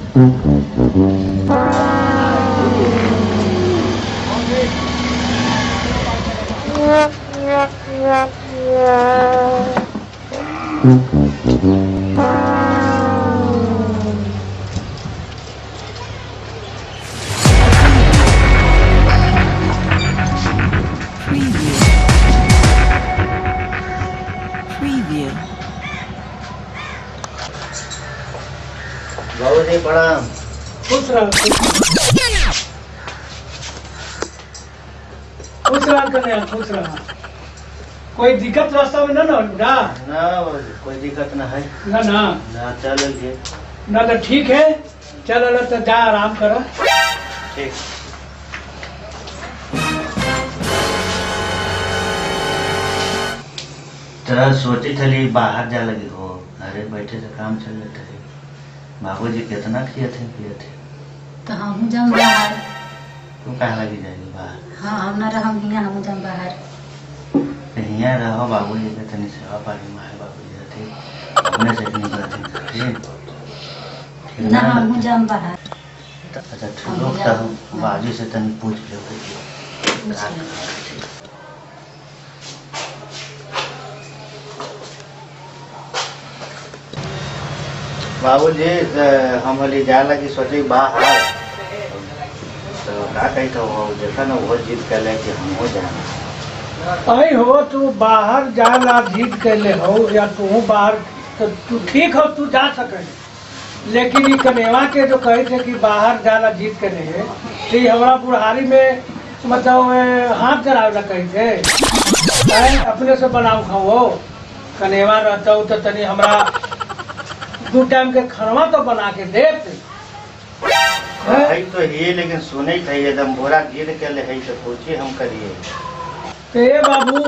Preview. Preview. बाबूजी प्रणाम। खुश रह, खुश रह कन्या, खुश रह। कोई दिक्कत रास्ता में ना ना ना? ना बाबूजी, कोई दिक्कत ना है। ना ना? ना, चल जी। ना तो ठीक है, चल अल तो जा, आराम करो। ठीक। तो सोची थली बाहर जा लगी हो, अरे बैठे से काम चल जाता है। बाबूजी कितना किए थे किए थे। तो हमहूँ जाम बाहर। तू कहाँ लगी जाएगी बाहर? हाँ, हम ना रहम हियाँ, हमहूँ जाम बाहर। तो हियाँ रहो, बाबूजी के तनी सेवा पानी मारे बाबूजी रहते अपने से नहीं करते, ठीक ठीक। ना, हमहूँ जाम बाहर। अच्छा ठीक, रुक तो हम बाजी से तनी पूछ ले। पूछ ले। बाबूजी, हम हली जाए लगी सोचे बाहर, तो का कही तो वो देखा ना, वो जिद कर ले कि हम हो जाए। अरे हो, तू बाहर जाला जिद कैले हो या तू बाहर तो तू ठीक हो, तू जा सके, लेकिन ई कनेवा के जो कहे थे कि बाहर जाला जिद कैले है, तो ई हमरा बुढ़ारी में मतलब हाथ जरावे ला कहे थे? ऐं अपने से बनाऊ खाओ। कनेवा रहता तो तनी हमरा दू टाइम के खानवा तो बना के देत हैं? है तो ये, लेकिन सुने थे एकदम बोरा गिर के ले है तो पूछी हम करिए। तो ए बाबू,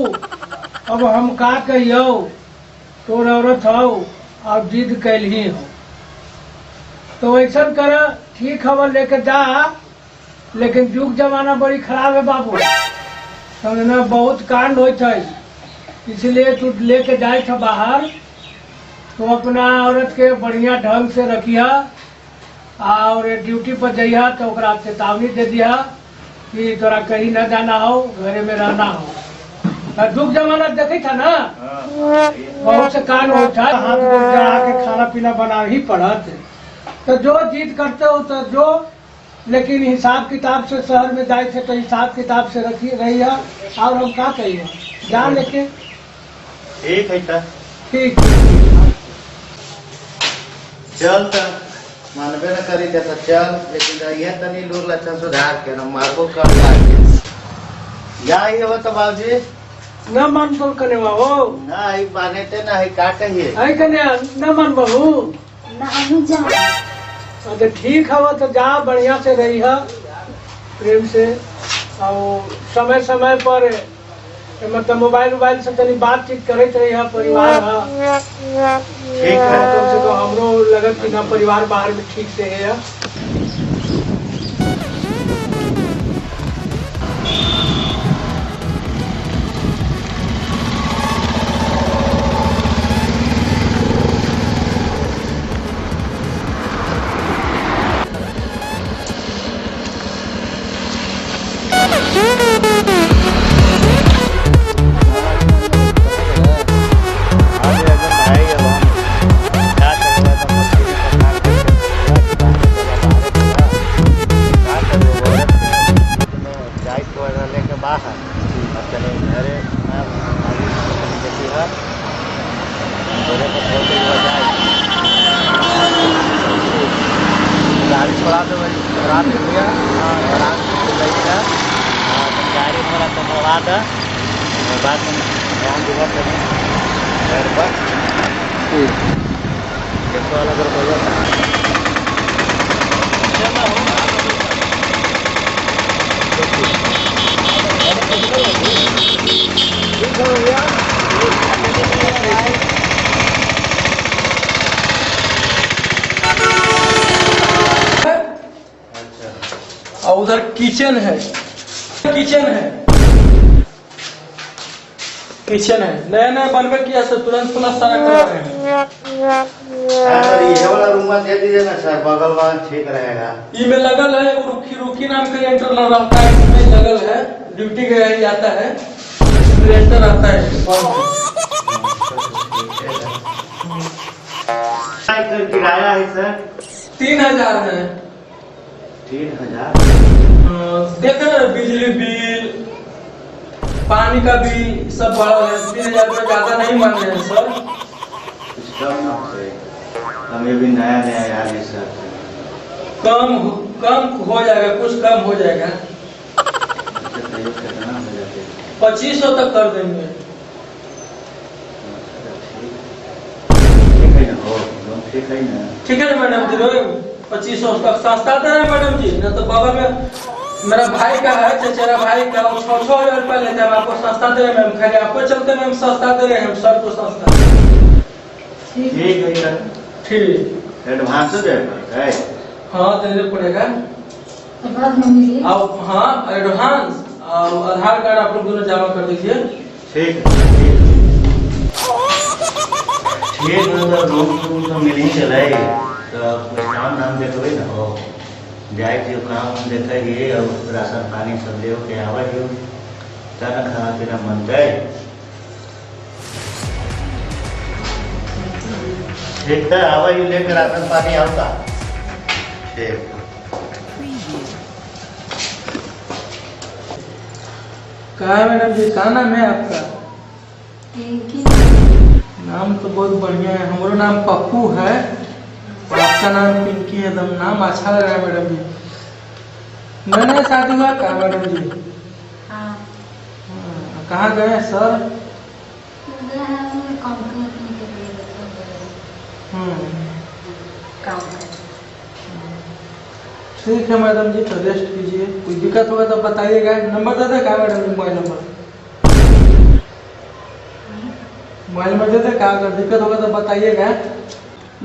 अब हम का कहियो, तोर औरत हो और जिद कैल ही हो, तो ऐसा कर, ठीक हवा लेके जा, लेकिन युग जमाना बड़ी खराब है बाबू, समझना, बहुत कांड होत है, इसलिए तू लेके जाए था बाहर तो अपना औरत के बढ़िया ढंग से रखिया और ड्यूटी पर जइहा तो ओकरा चेतावनी दे दिया कि तोरा कहीं न जाना हो, घरे में रहना हो। और दुख जमाना देखे था ना, बहुत से कान होता है, हाथ गोड़ चढ़ा के खाना पीना बना ही पड़त। तो जो जिद करते हो तो जो, लेकिन हिसाब किताब से शहर में जाए थे तो हिसाब किताब से रखी रही है। और हम का कहिए, जा लेके। ठीक है तो। ठीक। चल त मानबे न करी त चल, लेकिन रहिए तनी लूर लक्षण सुधार के न मारबो कर लाके जा ही हो तो बाबूजी। न मान तो कने हो? ना ही माने ते ना ही का कहिए। आई कने, न मान बहू? ना, हमहूँ जाम। तो ठीक हवा तो जा, बढ़िया से रही है प्रेम से और समय समय पर मतलब मोबाइल उबाइल से तनी बातचीत करते रही है, परिवार है। ठीक है। कम से कम हमरो लगत कि ना परिवार बाहर में ठीक से है। बाहर अब चले घरे देखी है घरे पर छोड़ के जाए, गाड़ी छोड़ा दो, छोड़ा दे भैया। आराम से लगी है गाड़ी, हमारा तो मोड़वा दे, बाद में ध्यान दिवा तनी घर पर। देखो अलग भैया। और उधर किचन है, किचन है, किचन है, नया नया बनवे किया सर, तुरंत प्लस सारा कर रहे हैं। हाँ सर, ये वाला रूम दे दीजिए ना सर, बगल वाला ठीक रहेगा। ई में लगल है वो रुखी रुखी नाम के रेंटर रहता है, इसमें लगल है, ड्यूटी गया ही आता है, रेंटर रहता है। सर किराया है सर? 3000 है। 3000? देख रहे हैं, बिजली बिल पानी का बिल सब बढ़ा है, 3000 रुपये ज्यादा नहीं मान रहे हैं सर। कुछ कम ना हो, हमें भी नया नया यार है सर। कम कम हो जाएगा, कुछ कम हो जाएगा। अच्छा तो ये कितना हो जाते? 2500 तक कर देंगे। ठीक है ना, हो ठीक है ना। ठीक है ना मैडम जी, 2500 तक सस्ता दे रहे हैं मैडम जी, ना तो बगल में मेरा भाई का है, चचेरा भाई का, वो 6-6 हजार रुपया लेते हैं, हम आपको सस्ता दे रहे हैं मैम, खाली आपको चलते मैम सस्ता दे रहे हैं हम, सर को सस्ता। ठीक है सर। ठीक। एडवांस दे पड़ता है? हाँ देने पड़ेगा। तो बाद में मिली। और हाँ एडवांस और आधार कार्ड आप लोग दोनों जमा कर दीजिए। ठीक ठीक है तो रूम रूम तो मिल ही चले, तो कुछ काम धाम देखबे ना हो जाए जो काम देखे ही और राशन पानी सब ले के आवे हो, तब ना खाना पीना बनते। ठीक है, आवे ही लेकर राशन पानी आता। ठीक। Preview. कहा है मैडम जी, क्या नाम है आपका? पिंकी। नाम तो बहुत बढ़िया है, हमारा नाम पप्पू है और आपका नाम पिंकी है, एकदम नाम अच्छा लग रहा है मैडम जी। नया नया शादी हुआ क्या मैडम जी? हाँ। हाँ, कहाँ गए हैं सर? गए हैं कंपनी अपनी के लिए काम कर। ठीक है मैडम जी, तो रेस्ट कीजिए, कोई दिक्कत होगा तो बताइएगा। नंबर दे दे क्या madam ji? Mobile number, mobile number दे दे क्या? अगर दिक्कत होगा तो बताइएगा।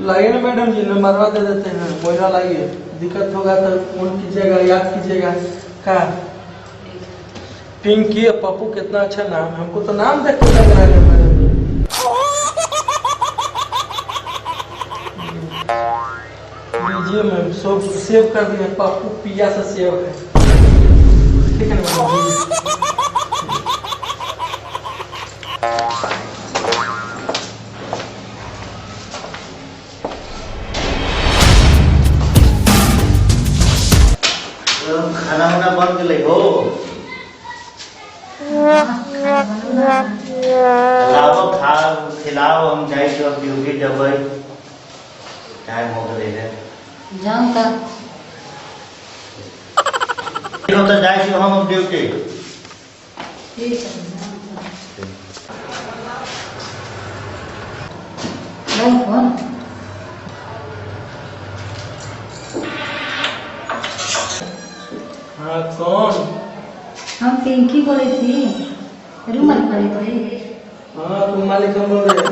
लाइए ना मैडम जी, नंबर दे देते हैं, मोबाइल लाइए, दिक्कत होगा तो फोन कीजिएगा, याद कीजिएगा। क्या पिंकी और पप्पू, कितना अच्छा नाम है, हमको तो नाम देख के लग रहा है मैडम जी। लीजिए मैम, सब सेव कर दिए, पप्पू पिया से सेव है। ठीक है ना मैडम जी? तो खाना वाना बन गए हो? लाओ खा खिलाओ, हम जाए तो अब ड्यूटी जब टाइम हो गए है। जाऊँ का? तो जाए हम अब ड्यूटी। ठीक है। नहीं फोन। हाँ कौन? हम पिंकी बोले थी, रूम मालिक बोले। हाँ तुम मालिक हम बोल रहे हैं।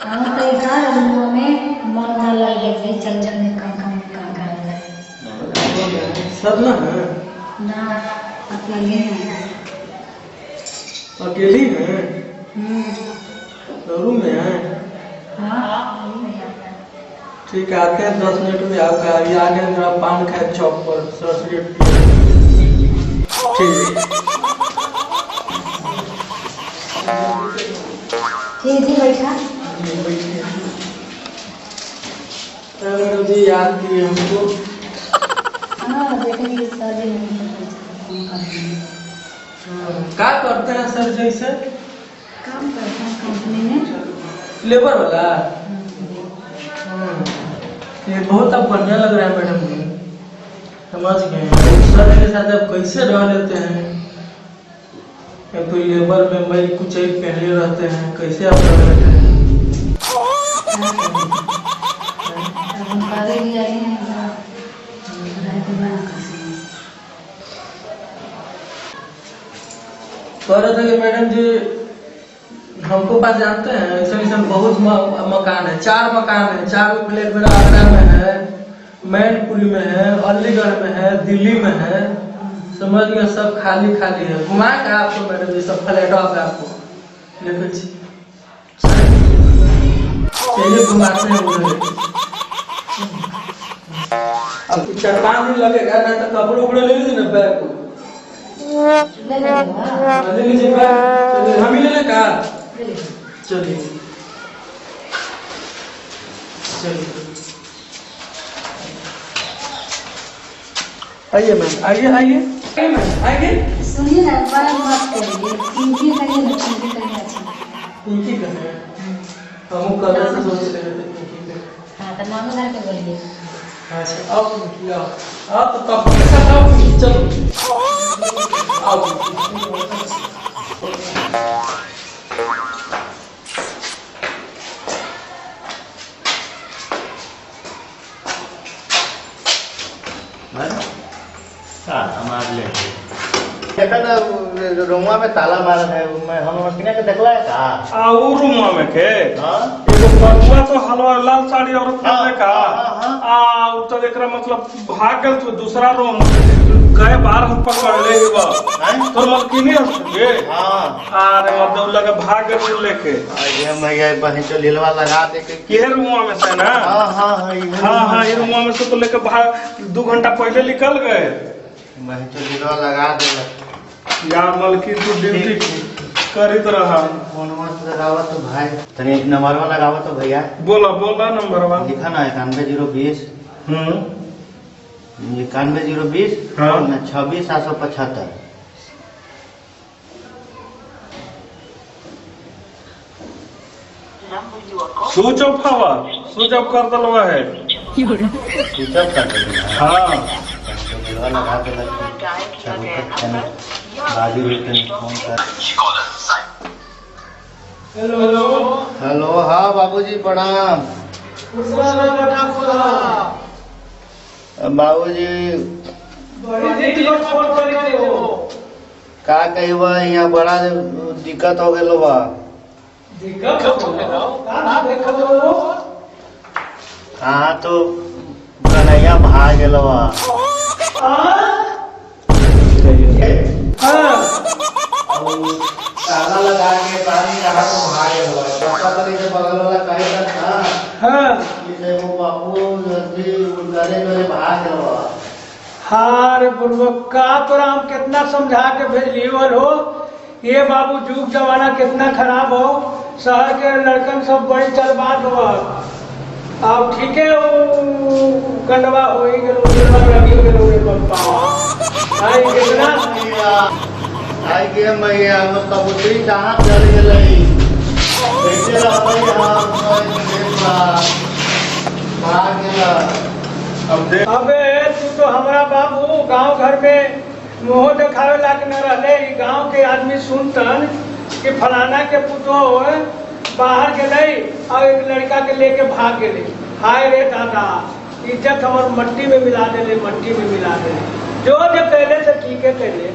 हाँ तो इधर रूम में मन ना लगे, चल चल काम काम काम कर। सब ना है? ना अकेले हैं। अकेली हैं? रूम में है? हाँ रूम में है। ठीक है, आते हैं 10 मिनट में। आपका अभी आ गए, थोड़ा पान खाए चौक पर, सर सिगरेट पिए। ठीक ठीक है बैठा। मैडम जी याद किए हमको? हाँ देखेंगे सर जी नहीं। क्या करते हैं सर? जैसे काम करते हैं कंपनी में। लेबर वाला? ये बहुत अब बढ़िया लग रहा है मैडम जी, समझ गए। सर के साथ आप कैसे रह लेते हैं? या तो लेबर में मैं कुछ ही पहले रहते हैं, कैसे आप रह लेते हैं? कह रहे थे कि मैडम जी हमको पास जानते हैं ऐसे ऐसे बहुत मकान है, 4 मकान है, 4 फ्लैट मेरा आगरा में है, मैनपुरी में है, अलीगढ़ में है, दिल्ली में है, समझ गए, सब खाली खाली है। घुमा के आपको मैडम जी सब फ्लैट आपको। देखो जी, चलिए घुमाते हैं उधर। अब 4-5 दिन लगेगा ना, तो कपड़े उपड़े ले लीजिए ना, बैग को ले ले बा। ले लीजिए बैग। चलिए, हम ही ले लें का? ले ले। चलिए चलिए, आइए मैम, आइए आइए आइए मैम, आइए। सुनिए ना, बड़ा मत करिए, पिंकी करिए ना, पिंकी करिए। अच्छा पिंकी का है, हम कल से सोच रहे थे पिंकी का। हाँ तो नाम उधर के बोलिए। अच्छा आओ पिंकी, आओ आओ, तो पापा के साथ आओ पिंकी, चलो आओ पिंकी। ताला मार ले, देखा ना रूमवा में ताला मारल है। मैं हम मलकिनिया के देखला है का? आ उ रूमवा में के हाँ एगो बटुआ तो हलवा लाल साड़ी औरत हाँ, पहनले का। हाँ, हाँ। आ उ तो एकरा मतलब भाग गेल तो दूसरा रूम गए, बाहर हम पकड़ ले बा। हैं? तोर मलकिनी हस गे? हाँ। अरे मतलब लगे भाग गेल लेके। अरे मैया बहन चो लीलवा लगा दे के। ये रूमवा में से ना? हाँ हाँ हाँ, इहे हाँ हाँ, ये रूमवा रूमवा में से तो लेके भाग 2 घंटा पहले निकल गए। बहन चो लीलवा लगा दे। यार मलकी तू ड्यूटी करित रहा। फोनवा से लगावा तो भाई, तनी एक नंबरवा लगावा तो भैया। बोला बोला नंबरवा। लिखा ना, 91 020। 91 020। हाँ। 26 775। स्विच ऑफ हवा, स्विच ऑफ कर दलवा है। स्विच ऑफ कर दे। हाँ। लीलवा लगा दे। चलो तनी बाजू भी तनी फोन कर। हेलो हेलो। हेलो, हाँ बाबूजी प्रणाम। खुश रह बेटा, खुश रह। बाबूजी। बड़ी दिन बाद फोन करी हो। का कही बा, यहाँ बड़ा दिक्कत हो गेलो बा। दिक्कत हो गेलो? का दिक्कत हो? कहाँ तो कन्हैया भाग गेलो बा। हाँ। ताला लगा के पानी कहाँ तो भाग गेलो बा। पापा तनी के बगल वाला कहे था ना कि से वो बापू जल्दी उनकरे जोरे भाग गेलो बा। हार बुढ़वा, का तोरा हम कितना समझा के भेजली हो। ये बाबू जुग जमाना कितना खराब हो, शहर के लड़कन सब बड़ी चलबाज हो। अब ठीक है, गंडवा हो ही गेलो, गंडवा लगी गेलो रे पप्पा। आई कितना आई गे मैया, हमर कबूतरी कहाँ चल गेलै? कैसे रहबै हम? भाग गेला। अब देख। अबे तू तो हमारा बाबू गांव घर में मुँह देखावे लायक न रहले। ई गांव के आदमी सुनतन कि फलाना के पुतोह बाहर गेलै और एक लड़का के लेके भाग गेलै। हाय रे दादा, इज्जत हमर मट्टी में मिला देले, मट्टी में मिला देले। जो जो कहले से ठीक है कहले।